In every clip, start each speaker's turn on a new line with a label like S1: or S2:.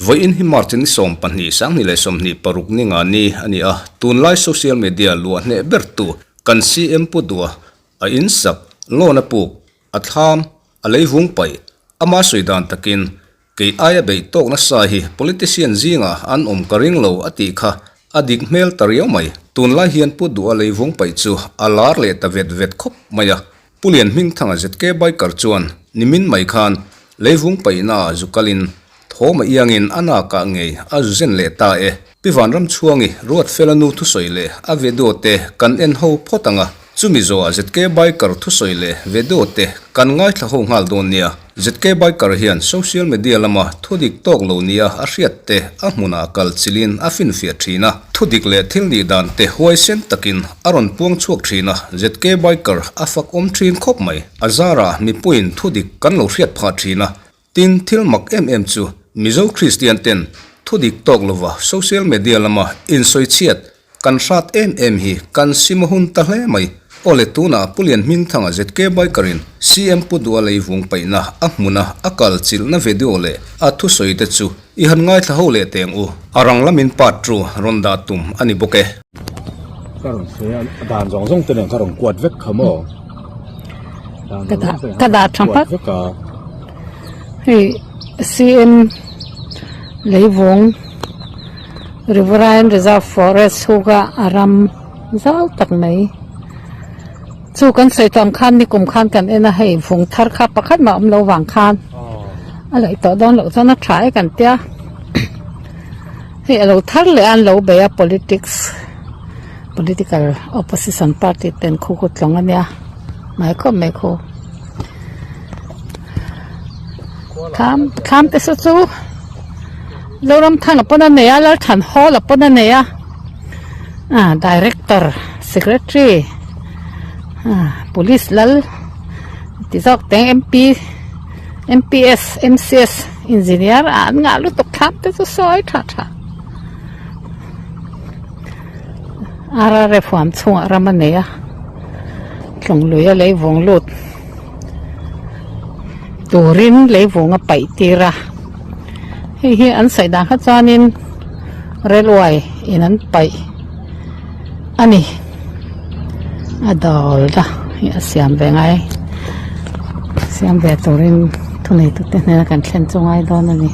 S1: Vawiin hi March ni 12 2026 ni nga ni a ni a, tunlai social media luah hneh bertu kan CM Pu Dua a insak, loan a puk, a thlam, a leivung paih, ama sawi dan takin Kei aia beih tawk nasa hi politician zingah an awm ka ring lo a tih kha a dik hmel ta riau mai. Tunlai hian Pu Duha leivung paih chu a lar leh ta vet vet khawp mai a. Pu Lian Hmingthanga ZK Biker chuan nimin mai khan leivung paihnaah zu kalin thawm a iangin a nakah ngei a zu zen leh ta e. Pi Vanramchhuangi Ruatfela nu thusawi leh a video te kan en ho phawt ang a. Chumi zawhah ZK Biker thusawi leh video te kan ngaithla ho nghal dawn nia. ZK Biker hian social media lama thudik tawk lo nia a hriat te a hmunah kal chilin a finfiah thin a. Thudik leh thil nih dan te huaisen takin a rawn puang chhuak thin a, ZK Biker a fak awm thin khawp mai. A zarah mipuiin thudik kan lo hriat phah thin a. Tin, thil mak em em chu Mizo Kristian ten thudik tawk lova social media lama insawichhiat kan hrat em em hi kan sim a hun ta hle mai. Awle tunah Pu Lian Hmingthanga ZK Biker-in CM Pu Dua leivung paihna a hmuna a kal chilhna video leh a thusawi te chu i han ngaithla ho leh teng u. A rang lamin part two rawn dah tum a ni bawk e.
S2: Ka rawn sawi a, a dan zawng zawng te nen ka rawn kuat vek kha maw?
S3: Ka dah ka dah tha hmak. Hei CM leivung Riverine Reserve Forest chhuka a ram zau tak mai chu kan sawi tawh ang khan nikum khan kan en a hei vung thar kha pakhat mah awm lo vang khan a laih tawh dawn loh chuan a tha e kan tia. Hei a lo thar leh a an lo bei a politics political opposition party ten khu khu tlawng a nia mai khawp mai khu thlam thlam te saw chu Zoramthanga pawn a nei a Lalthanhawla pawn a nei a ah director secretary ah police lal ti zawk teng M_P. M_P_S M_C_S engineer ah an ngah lutuk thlap te chu sawi tha tha R_R_F huam chhungah ram a nei a tlawng lui a lei vawng lut turin lei vawng a paih tir a hei hi an sawi dan kha chuanin railway in an paih a ni a dawl ta hi a siam ve ngai siam ve turin thuneitu te hnena kan thlen chu ngai dawn a ni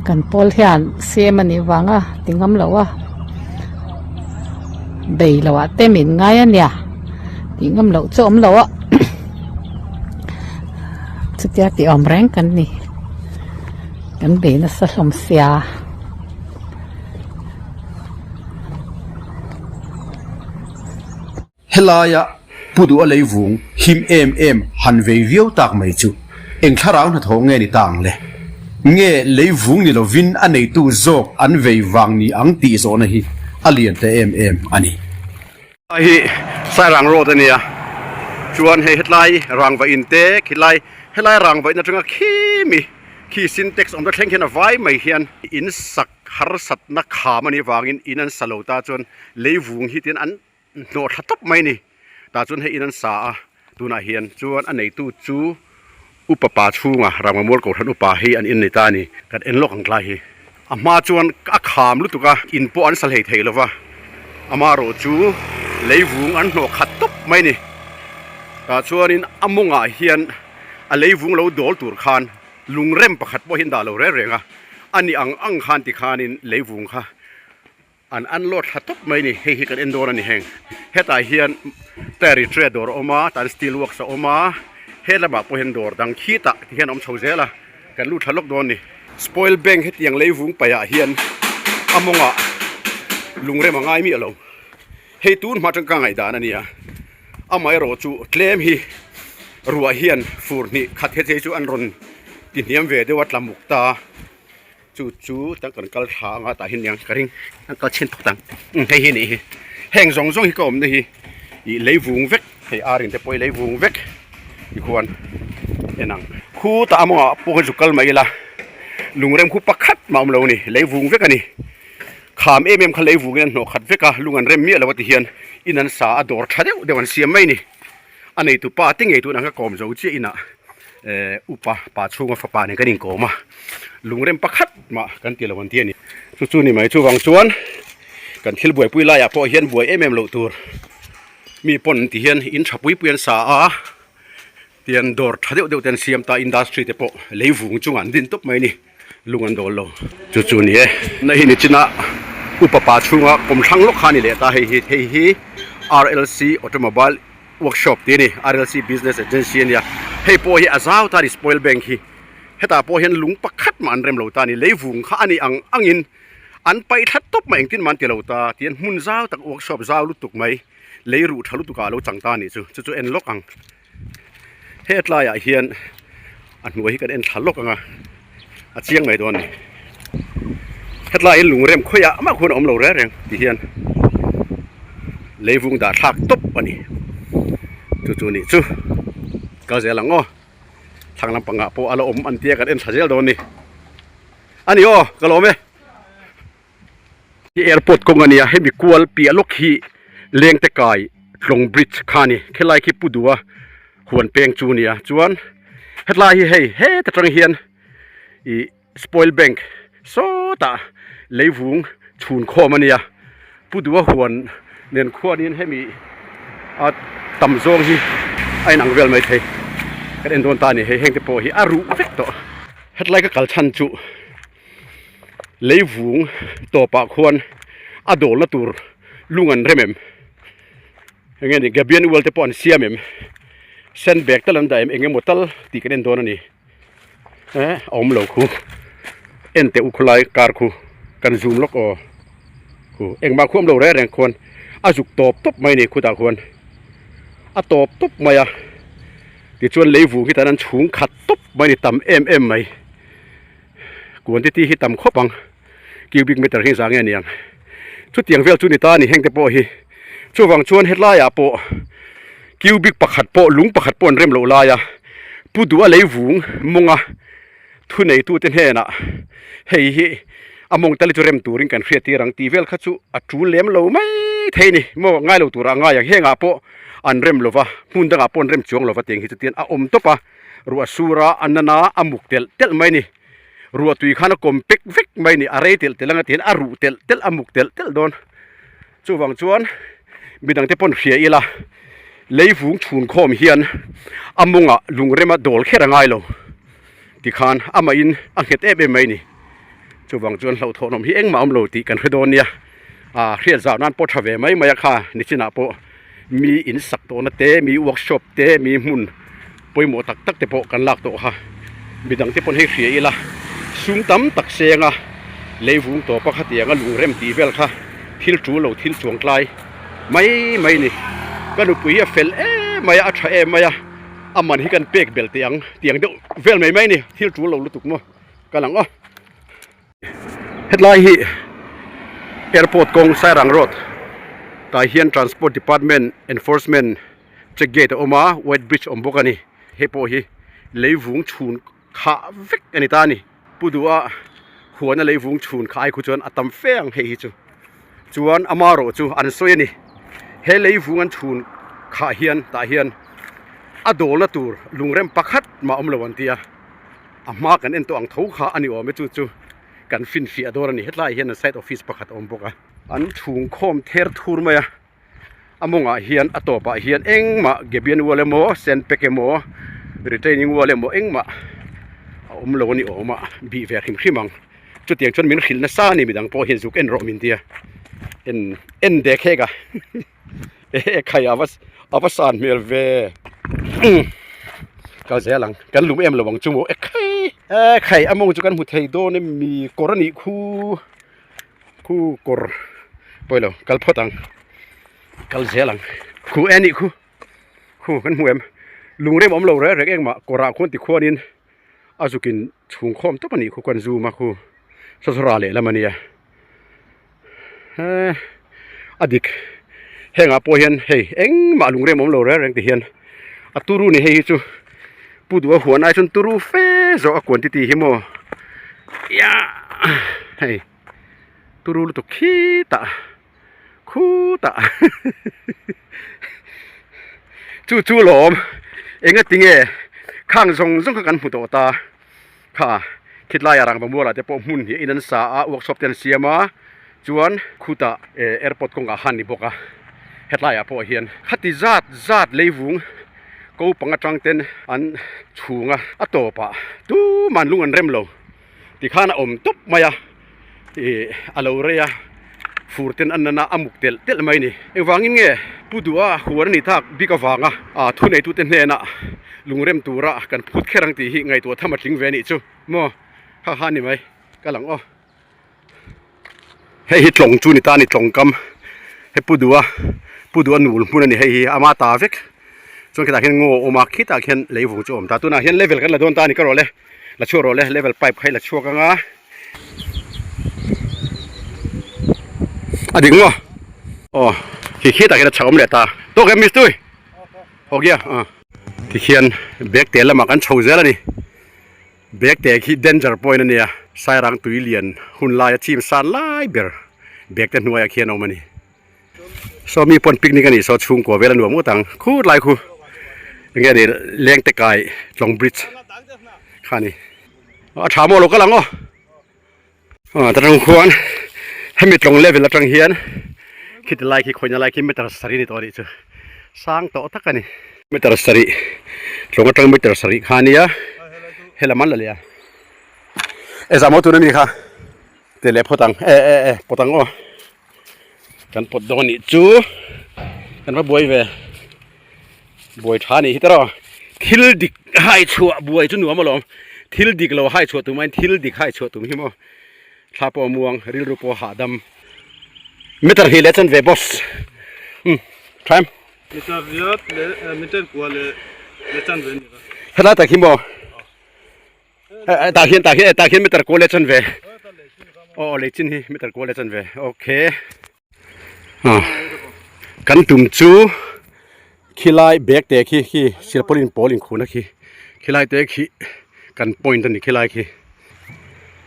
S3: kan pawl hian siam a nih vanga ti ngam lo a bei loh ah te min ngai a nia tih ngam loh chu a awm lo a chutia tih awm reng kan ni kan bei nasa hlawm sia.
S2: Helaia Pu Duha leivung him em em han vei viau tak mai chu eng thlarau hnathawh nge ni ta ang le? Nge leivung ni lovin a neitu zawk an vei vang ni ang tih zawhna hi a lian ta em em a ni.
S4: Helai hi Sairang Road a nia, chuan hei hetlai rangva in te khilai helai rangva in atanga khi mi khi sintex awmna thleng hian a vai mai hian in sak harsatna kham a nih vangin in an sa lo ta chuan leivung hi tin an hnawh thla tawp mai a ni tah chuan hei in an sa a tunah hian chuan a neitu chu upa pa chhunga Ramngamual Kohhran upa hi an in nei ta a ni kan en lawk ang tlai hi a hma chuan a kham lutuk a in pawh an sa hlei thei lova amaherawh chu leivung an hnawh khat tawp mai a ni tah chuanin a mawngah hian a leivung lo dawl tur khan. Lungrem pakhat pawh hi an dah lo reng reng a, a ni ang ang khan ti khanin leivung kha an unload thla tawp mai a ni, hei hi kan en dawn a ni heng. Hetah hian tire tray dawr a awm a, tan steel works a awm a, he lamah pawh hian dawr dang khitah ti hian a awm chho zel a, kan lut thla lawk dawn a ni. Spoil bank hetiang leivung paihah hian a mawngah lungrem a ngai miah lo, hei tun hma tangka ngaihdan a ni a. Amaherawh chu tlem hi ruah hian fur hnih khat he chei chu an rawn ti hniam ve deuh a tla muk ta chu chu tang kan kal thla anga tah hian niang ka ring an kal chhin phawt ang umm hei hi nih hi heng zawng zawng hi ka awmna hi ih lei vung vek hei ar in te pawh hi lei vung vek tikhuan en ang khutah a mawngah pawh hi zu kal mai ila lungrem khu pakhat mah a awm lo a ni lei vung vek a ni. Kham em em kha lei vungin an hnawh khat vek a, lung an rem miah lo a ti hian in an sa a dawr tha deuh deuh an siam mai a ni. A neitu pa te ngei tun ang ka kawm zo chiah inah eh upa pa chhunga fapa nen kan inkawm a, lungrem pakhat mah kan ti lo an ti a ni. Chu chu ni mai chuvang chuan kan thil buaipui laiah pawh hian buai em em loh tur mi pawn ti hian in tha pui pui an sa a, tian dawr tha deuh deuh te an siam ta industry te pawh lei vung chungah an din tawp mai a ni. Lung an dawl lo. Chu chu ni e. Na hi nichina upa pa chhunga kawm hrang lawk kha a ni leh ta hei hi. Hei hi RLC Automobile Workshop tih a ni. RLC Business Agency a nia. Hei pawh hi a zau ta a ni Spoil Bank hi. Hetah pawh hian lung pakhat mah an rem lo ta a ni. Leivung kha a ni ang angin an paih thla tawp mai engtin mah an ti lo ta. Tihian hmun zau tak workshop zau lutuk mai lei ruh tha lutuk ah a lo chang ta a nih chu. Chu chu en lawk ang. He tlaiah hian a hnuai hi kan en thla lawk ang a, a chiang mai dawn a ni. Hetlai hi lungrem khawiah mah khuan a awm lo reng reng ti hian leivung dah thlak tawp a ni. Chu chu nih chu kal zel ang aw, thlang lampangah pawh a la awm an tia kan en thla zel dawn a ni. A ni aw ka lawm e. Hi airport kawng a nia hemi kual piah lawk hi lengte kai tlawng bridge kha a ni khilai khi pu duha huan peng chu a nia chuan hetlai hi hei heta tang hian ih spoil bank sawtah leivung chhun khawm a nia pu duha huan nen khuanin hemi a tam zawng hi a inang vel mai thei kan en dawn ta a ni hei heng te pawh hi a ruh vek tawh hetlai ka kal chhan chu. Leivung tawpah khuan a dawlna tur lung an rem em? Eng nge ni Gabian ual te pawh an siam em? Sandbag tal an dah em? Eng emaw tal tih kan en dawn a ni. Eh a awm lo khu. En teh u khawlai kar khu kan zoom lawk aw. Khu engmah khu awm lo reng reng khuan a zuk tawp tawp mai a ni khutah khuan a tawp tawp mai a. Tichuan leivung hi tan an chhung khat tawp mai a ni tam em em mai. Quantity hi tam khawp ang cubic meter hi zah nge ni ang chutiang vel chu ni ta a ni heng te pawh hi chuvang chuan hetlaiah pawh cubic pakhat pawh lung pakhat pawh an rem loh lai a pu duh a lei vung mawnga thuneitute hnenah hei hi a mawng tal hi chu rem turin kan hriat tir ang tih vel kha chu a tul lem lo mai thei a ni maw ngai lo turah a ngai ang hengah pawh an rem lo va hmun dangah pawh an rem chuang lo va tiang hi chu tian a awm tawp a. Ruah sur a, a nana a muk telh telh mai a ni. Ruah tui khan a kawm pek vek mai a ni. A rei telh telh anga tihian a ruh telh telh a muk telh telh dawn. Chuvang chuan midangte pawn hria ila leivung chhun khawm hian a mawngah lungrema dawl kher a ngai lo tikhan amahin a nghet em em mai a ni. Chuvang chuan hlauhthawnawm hi engmah a awm lo tih kan hre dawn nia. Ah hriat zau nan pawh tha ve mai mai a kha nichinah pawh mi in sak tawhna te mi workshop te mi hmun pawimawh tak tak te pawh kan lak tawh kha midang te pawn hei hria ila sum tam tak seng a leivung tawp a khatiang a lungrem tih vel kha thil tul lo thil chuang tlai mai mai a ni ka nupui hi a fel em mai a a tha em mai a a man hi kan pek belh teh ang tiang deuh vel mai mai a ni thil tul lo lutuk maw ka lang aw. Hetlai hi airport kawng Sairang road tah hian transport department enforcement check gate a awm a white bridge a awm bawk a ni hei pawh hi leivung chhun khah vek a ni ta a ni pu duha huana leivung chhun khah ai khu chuan a tam fe ang hei hi chu chuan amarawh chu an sawi a ni he leivung an chhun khah hian tah hian a dawlna tur lungrem pakhat mah awm lo an ti a. A hma kan en tawh ang tho kha a ni awm e chu chu kan finfiah dawn a ni hetlaiah hian an side office pakhat a awm bawk a. An chhung khawm ther thur mai a a mawngah hian a tawpah hian engmah gabian wall emaw sand pack emaw retaining wall emaw engmah a awm lo a ni awm a bih ve hrim hrim ang chutiang chuan min hrilh nasa a ni midang pawh hian zuk en rawh min tia en en dek hek a. Ehe khai a va a va san hmel ve kal zel ang kan lum em lo ang chu maw e khai e khai a mawng chu kan hmu thei dawn em mi kawr a nih khu khu kawr pawilo kal phawt ang kal zel ang khu e nih khu khu kan hmu em lungrem awm lo reng reng engmah kawrah khuan tikhuanin a zukin chhung khawm tawp a nih khu kan zoom a khu sawsawra lehlam a nia. Eee a dik hengah pawh hian hei engmah lungrem awm lo reng reng ti hian a turu ni hei hi chu pu duh a huan ai chuan turu fe zawk a quantity hi maw ia hei turu lutuk khitah khutah. Chu chu lawm enga tinge khang zawng zawng kha kan hmu tawh ta kha khitlai ah rangva mual ah te pawh hmun hi in an sa a workshop te an siam a chuan khutah airport kawngah khan ni bawk a hetlai ah pawh hian khati zat zat leivung ko pang atang ten an chhung a a tawpah tuman lung an rem lo. Tikhan a awm tawp mai a, ih a lo rei a, fur ten a nana a muk telh telh mai a ni. Engvangin nge Pu Duha huan a nih tak bik avanga a thuneitute hnenah lungrem tura kan phut kher ang tih hi ngaihtuah tham a tling ve a nih chu maw? Ha ha ni mai, ka lang aw. Hei hi tlawng chu ni ta a ni tlawng kam he Pu Duha Pu Duha nul hmun a ni hei hi ama ta vek chuan khitah khian ngaw a awm a khitah khian leivung chu a awm ta tunah hian level kan la dawn ta a ni ka rawh le. La chhuak rawh le, level pipe kha i la chhuak ang a. A dik maw? Aw, khi khi tak hian a chhak awm leh ta. Tawk em Mistui? Aw kia, aw. Tikhian bag te lamah kan chho zel a ni. Bag te khi danger point a nia, Sairang tui lian hun laia chim san lai ber bag te hnuaiah khian a awm a ni. Saw mi pawn picnic a nih saw chhungkua vel a nuam ngawt ang khut lai khu enge ni leng te kai tlawng bridge kha a ni a tha maw lo kal ang aw ah ta tang khuan hemi tlawng level atang hian khiti lai khi khawina lai khi meter sarih a ni tawh a nih chu sang tawh tak a ni meter sarih tlawng atang meter sarih kha a nia helam an la leh a exam ho tun a mi kha Ti leh phawt ang e e e pawt ang aw kan pawt dawn nih chu kan va buai ve buai tha nih hi tawh thil dik hai chhuah buai chu nuam alawm thil dik lo hai chhuah tum aiin thil dik hai chhuah tum hi maw thla pawh a muang rilru pawh a hahdam meter hnih leh chuan ve boss umm tha em
S5: meter riat leh meter kua leh leh chan ve a ni ka
S4: helai tak hi maw. Tah hian tah hian tah hian meter kual leh chanve aw lei chin hi meter kual leh chanve okay kan tum chu khilai bag te khi khi silpaulin pawl inkhuna khi khilai te khi kan point a ni khilai khi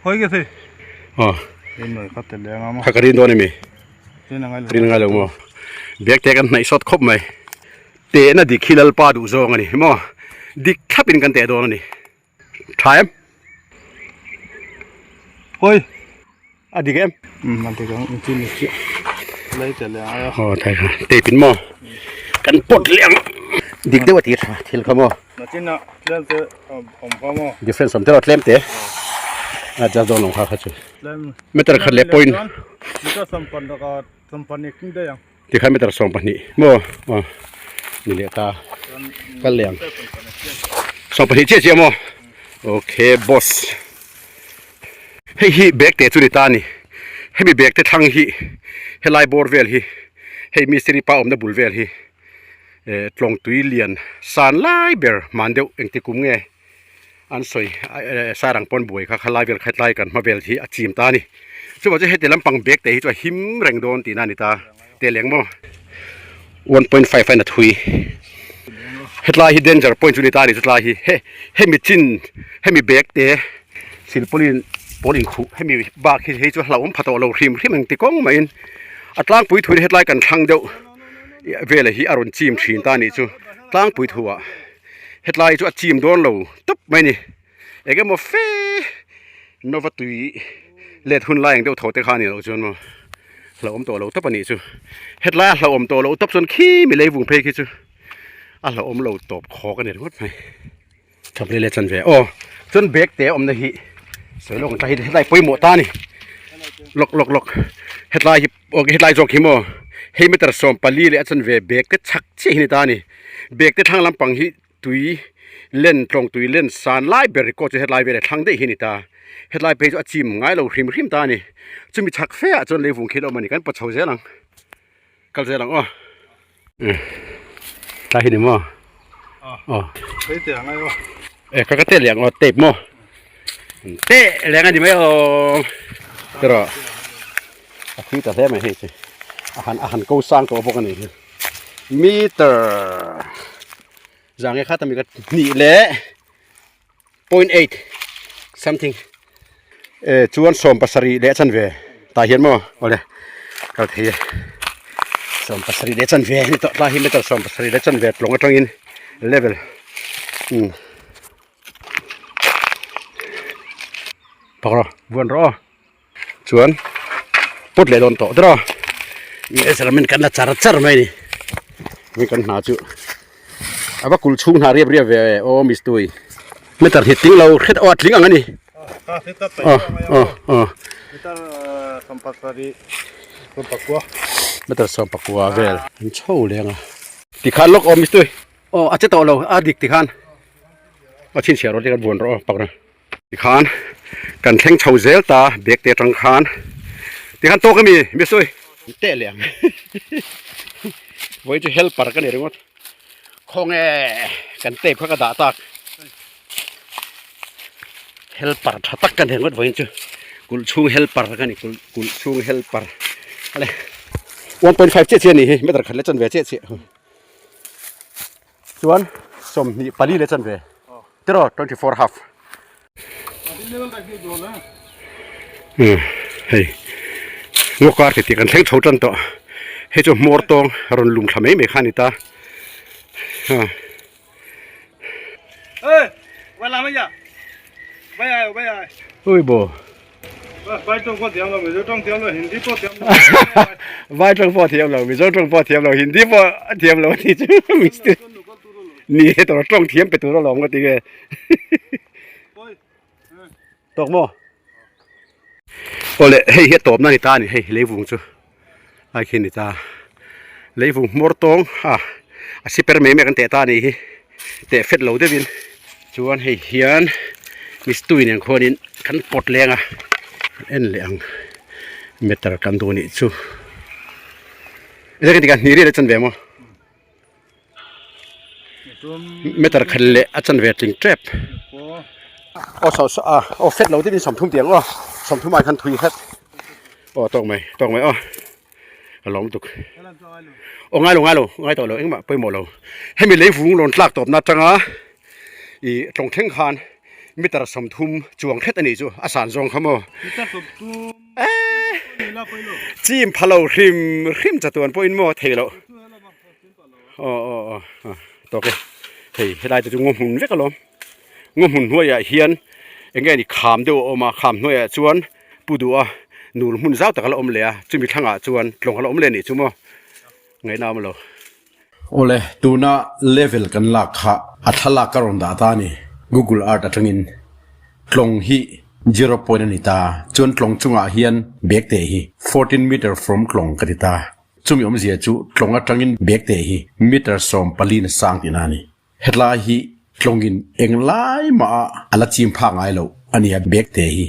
S4: aw kha ka rin dawn a mi rin a ngai lo maw bag te kan hnaih sawt khawp mai. Tehna dik hi Lalpa duh zawng a ni maw? Dik thlapin kan teh dawn a ni. Tha em?
S5: Hawi!
S4: A dik em?
S5: Umm a dik ang, engtin ni chiah. Lei teh leh ang aia.
S4: Aw thei kha, tape in maw? Kan pawt leh ang. Dik deuh a ti tha thil kha maw?
S5: Nakinah tlem te awm kha maw?
S4: Difference awm te tlem te. A just dawn lo kha kha chu.
S5: Tlem.
S4: Meter khat leh point.
S5: Meter 12 king daih ang.
S4: Tikhan meter 12 maw aw ni leh ta kal leh ang 12 chiah chiah maw okay boss hei hi bag te chu ni ta a ni hemi bag te thlang hi helai bawr vel hi hei mistiri pa awmna bul vel hi eh tlawng tui lian san lai ber hman deuh engti kum nge. an sawi sarang pawn buai kha khalai vel khatlai kan hma vel hi a chim ta a ni chuvang chu heti lampang bag te hi chu a him reng dawn tihna a ni ta teh leng maw 1.5 a in a thui hetlai hi danger point chu a ni ta a ni chutlai hi he hemi chin hemi bag te silpaulin pawl inkhuh hemi bak hi hei chu a hlauhawm pha tawh lo hrim hrim engti kawng maiin a tlangpui thu hi hetlai kan thlang deuh velah hi a rawn chim thin ta a nih chu tlangpui thuah. Hetlai chu a chim dawn lo tawp mai a ni eng emaw fe nova tui let hun lai ang deuh tho te kha a ni loh chuan maw hlauhawm tawh lo tawp a nih chu hetlai a hlauhawm tawh loh tawp chuan khi mi leivung phei khi chu a hlauhawm lo tawp khawk a ni ringawt mai tha leh chan ve aw chuan bag te awmna hi sawi lawk ang ta hi hetlai pawimawh ta a ni lawk lawk lawk hetlai hi aw hetlai zawk hi maw hei meter 14 leh a chanve bag te chhak chiah hi a ni ta a ni. Bag te thlang lampang hi tui len tlawng tui len san lai ber record chu hetlai velah thlang daih hi a ni ta. Hetlai phei chu a chim ngai lo hrim hrim ta a ni. Chumi chhak fe ah chuan leivung khi a awm a ni. Kan pawt chho zel ang. Kal zel ang aw. Tlai hi ni maw? Aw. E ka ka teh leh ang aw tape maw? Teh leng a ni mai aw. Tiraw. A thui ta hle mai hei chu. A han a han ko sang tawh bawk a ni hi. Meter zang e kha tami ka hnih leh 0.8 something e chuan 17 leh chan ve tah hian maw awle kal thei e. Sawmpasarih leh chanve a ni tawh tlai hi meter sawmpasarih leh chanve tlawng atangin level umm pakawr vuan rawh aw chuan pawt leh dawn tawh der a measurement kan la char char mai a ni hei kan hna chu a va kulh chhung hna riap riap ve aw mistui meter hi tling lo hret aw a tling ang a ni aw aw aw meter 10 vel an chho leng a tikhan lawk aw mistui aw a che tawh lo a dik tikhan a chhinchhiah rawh tikhan vuan rawh aw pakna. Tikhan kan thleng chho zel ta bag te atang khan tikhan tawk ami mi sawi teh leh ang vawi chu helper ka ni ringawt khawnge kan tape kha ka dah tak helper tha tak ka ni ringawt vawiin chu kulh chhung helper ka ni kulh kulh chhung helper ale 1.5 chiah chiah a nih hi meter khat leh chanve chiah chiah. Chuan 24 leh chanve tiraw 24 half. Hmm hei ngaw kar ti tih kan thleng chho tan tawh hei chu hmawr tawng rawn lum thla mai mai kha a ni ta ha. Ui bo.
S5: Vai tawng pawh thiam lo, Mizo tawng thiam lo, Hindi pawh thiam lo.
S4: Vai tawng pawh thiam lo, Mizo tawng pawh thiam lo, Hindi pawh thiam lo a ni chu mistiri. Ni e tawng tawng thiam pe tur alawm ka ti nge. Tawk maw? Awle hei hi a tawpna a ni ta a ni hei leivung chu ai khi a ni ta. Leivung hmawr tawng a a siper mai mai kan teh ta a nih hi teh fet lo deuhin chuan hei hian mistui nen khuanin kan pawt leng a en leh ang meter kan duh nih chu engtin hnih riat a chan ve maw meter khat leh a chan ve tling tep aw saw saw a aw fet lo deuhin 30 tiang aw 30 ah khan thui hret aw tawk mai tawk mai aw. a lawm tuk aw ngai lo ngai lo ngai tawh lo engmah pawimawh lo hemi leivung lawn tlak tawpna atanga ih tlawng thleng khan meter 30 chuang hret a nih chu a san zawng kha maw eee chim pha lo hrim hrim chatuan pawhin maw thei loh aw aw aw tawk e hei helai te chu ngaw hmun vek alawm ngaw hmun hnuaiah hian eng nge ni kham deuh a awm a kham hnuaiah chuan Pu Duha nul hmun zau tak a la awm leh a, chumi thlangah chuan tlawng a la awm leh a nih chu maw? Ngaihna awm lo.
S2: Awle, tuna level kan lak kha a thlalak ka rawn dah ta a ni. Google Earth atangin tlawng hi zero point a ni ta, chuan tlawng chungah hian bag te hi 14 meter from tlawng ka ti ta. Chumi awmzia chu tlawng atangin bag te hi meter 14 na sang tihna a ni. Hetlai hi tlawngin englai mah ah a la chim phak ngai loh a nia bag te hi.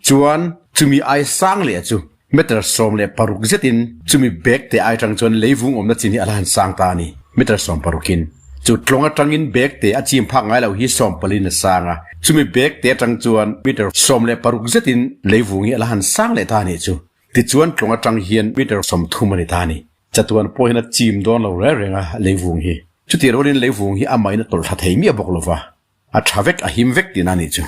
S2: Chuan chumi ai sang leh chu meter 16 zetin chumi bag te ai tang chuan leivung awmna chin hi a la han sang ta a ni, meter 16 in. Chu tlawng atangin bag te a chim phak ngai loh hi 14 in a sang a, chumi bag te atang chuan meter 16 zetin leivung hi a la han sang leh ta a nih chu. Tichuan tlawng atang hian meter 30 a ni ta a ni. Chatuan pawh hian a chim dawn lo reng reng a leivung hi. Chutih rualin leivung hi amahin a tawlh thla thei miah bawk lo va, a tha vek, a him vek tihna a nih chu.